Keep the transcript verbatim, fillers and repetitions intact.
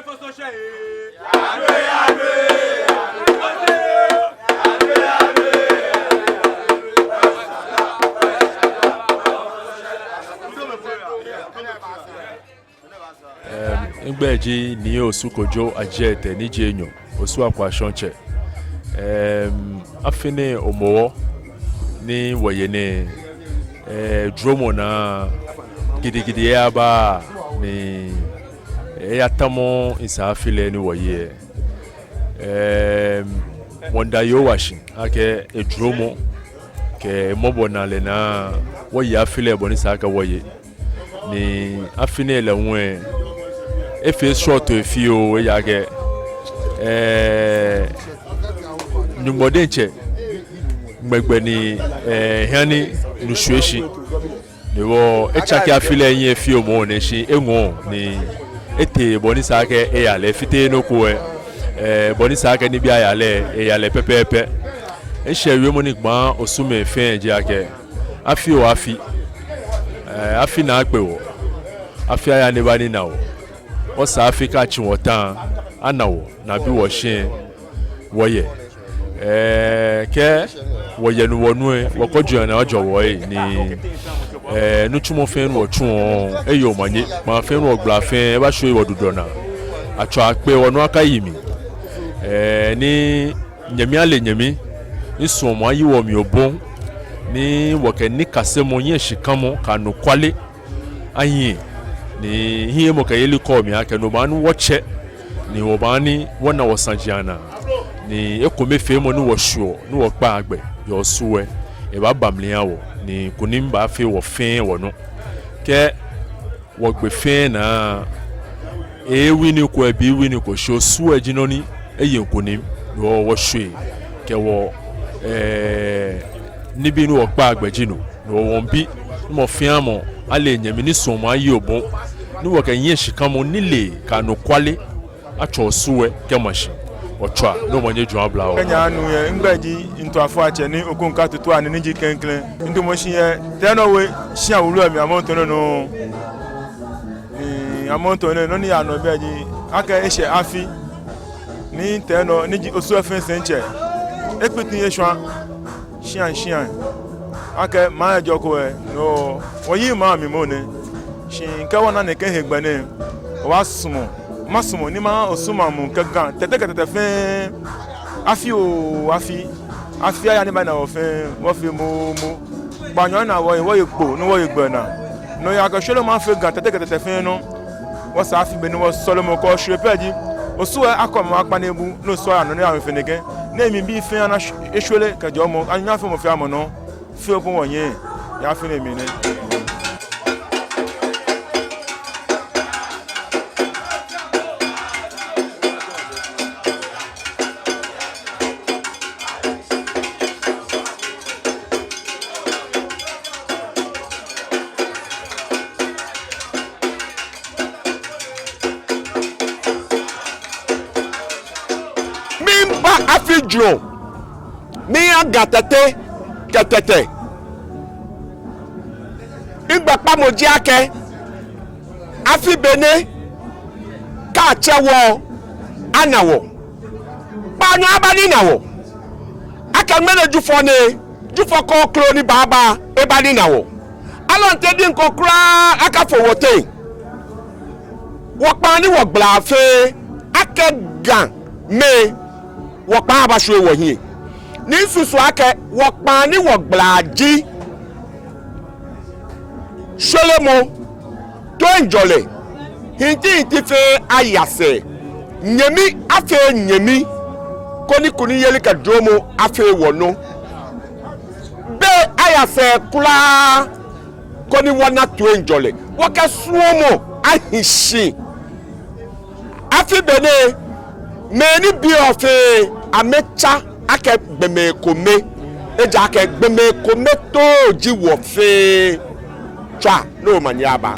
Em, migbɛi ji Nii Osu Kojo Adjetey ni ji enyɔ, Osu Akwashɔŋtsɛ. Em, afi nɛɛ Hɔmɔwɔ ni wɔyɛ nɛɛ, eh, duromɔ naa gidigidi yɛ aba ni eyatamɔ esa afi lɛ ni wɔye. Em, wɔmiida Yehowa shi akɛ eduromɔ kɛ emɔbɔnalɛ naa wɔye afi lɛ bɔ ni esa akɛ wɔye. Ni afi nɛɛ lɛ hu lɛ, efee srɔto fioo, ejaakɛ, eh, Nyɔŋmɔ diɛŋtsɛ ŋmɛ gbɛ ni, eh, ehã ni nu shwie shi. Ni hewɔ etsake afi lɛ hiɛ fioo moŋ nɛ shi eŋɔɔ ni etee bɔ ni esa akɛ eya lɛ, efiteee nɔ ko lɛ, eh, bɔ ni esa akɛ nibii aya lɛ, eya lɛ pɛpɛɛpɛ. Eshɛ wiemɔ ni migbaa Osumɛi fɛɛ ji akɛ, afi oo afi, eh, afi naa akpe wɔ, afi aya ni eba nina wɔ. Wɔsaa afi kɛ atsi wɔta, ana wɔ, ni abi wɔ shi, wɔyɛ. Eh, kɛ wɔye ni wɔnu lɛ, wɔkɔji anaa ajɔ wɔ lɛ ni, eh, nitsumɔ fɛɛ ni wɔtsuɔ lɛ, eye omanye, kpaa fɛɛ ni wɔgbala fɛɛ, ebashwie wɔ dudɔ naa. Atswa akpe wɔnu akayi mli. Eh, ni nyɛmi ale nyɛmi, ni suɔmɔ ayi wɔmli obɔ, ni wɔkɛ nikasemɔ, hiɛ shikamɔ kɛ anɔkwale ahiɛ, ni hiɛmɔ kɛ yelikɛ mli akɛ no baaha ni wɔtsɛ, ni wɔbaaha ni wɔna wɔsaji anaa, ni ekomefeemɔ ni wɔshweɔ, ni wɔkpaa gbɛ yɛ Osu lɛ, ebaaba mli eha wɔ, ni kunim baafee wɔ fɛɛ wɔnɔ. Kɛ wɔgbe fɛɛ naa, ewi ni ko, ebi wi ni ko, shi Osu lɛ ji nɔ ni eye kunim, ni wɔ, wɔshwe, kɛ wɔ, eh, nibii ni wɔkpaa gbɛ ji no. Ni wɔ, wɔmiibi ni mɔ fɛɛ mɔ ale enyɛmi, ni suɔmɔ ayi obɔ, ni wɔkɛ hiɛ shikamɔ, nilee kɛ anɔkwale atswa Osu lɛ kɛma shi. Wɔtswa, ni omanye jɔɔmɔ abla wɔ. Kɛ nyɛnu lɛ, migbɛi ji Ntoafo Atsɛ Nii Okonkwo Tutu Ani ni ji klɛŋklɛŋ. Midamɔ shi yɛ Tɛnɔ We shia wulu lɛ mli amrɔ nɛɛ nɔ. Ni amrɔ nɛɛ nɔ ni yaa nɔ biɛ ji akɛ eshɛ afi ni Tɛnɔ ni ji Osu lɛ fɛɛ sɛitsɛ ekpiti eshwa shia shia akɛ maŋ lɛ jɔko lɛ, no wɔyi maŋ mli moŋ nɛ. Shi kɛ wɔna nɛkɛ hegbɛ nɛɛ, wɔbaasumɔ, masumɔ ni maha Osu maŋ muu kɛ Ga Tɛtɛ kɛ Tɛtɛ fɛɛ, afi oo afi, afi aya ni eba nina wɔ fɛɛ, wɔfee moomo. Kpaanyɔ ana wɔhe, wɔye kpo ni wɔye gbɛ naa. No yaa akɛ shweremɔ afee Ga Tɛtɛ kɛ Tɛtɛ fɛɛ nɔ. Wɔsaa afi be ni wɔsɔlemɔ kɛ wɔshwe pɛ ji Osu lɛ akɔ mɔ akpa ni ebu, ni Osu aya nɔ ni eya nɔ fe nɛkɛ. Ni emli bii fɛɛ ana sh-, eshwere kɛ jɔɔmɔ, anyɛ afee mɔ fɛɛ mɔ nɔ. Fɛɛ ko wɔnyɛ, yɛ afi nɛɛ mli nɛ. Miiba afi jurɔ, miiya Ga Tɛtɛ kɛ Tɛtɛ. Migbɛkpamɔ ji akɛ, afi benɛ, kɛ atsɛ wɔ, ana wɔ. Kpaanyɔ aba nina wɔ. Akɛ ŋmɛnɛ Jufɔ nɛɛ, Jufɔ kroko ni baaba, eba nina wɔ. Alɔnte diŋ ko kwraa akafo wɔteŋ. Wɔkpaa ni wɔgbala fɛɛ, akɛ Gamɛi, wɔkpaa abashwie wɔhiɛ. Ni misusuɔ akɛ wɔkpaa ni wɔgbala ji shweremɔ, toiŋjɔlɛ, hintihinti fɛɛ aya sɛɛ, nyɛmi afee nyɛmi, koni kunimyeli kɛ duromɔ afee wɔnɔ. Bei aya sɛɛ kwraa, koni wɔna toiŋjɔlɛ, wɔkɛ suɔmɔ ahi shi. Afi benɛ, mɛi ni biɔ fɛɛ, amɛtsa akɛ gbɔmɛi kome, ejaakɛ gbɔmɛi kometoo ji wɔ fɛɛ. Tswa, ni omanye aba.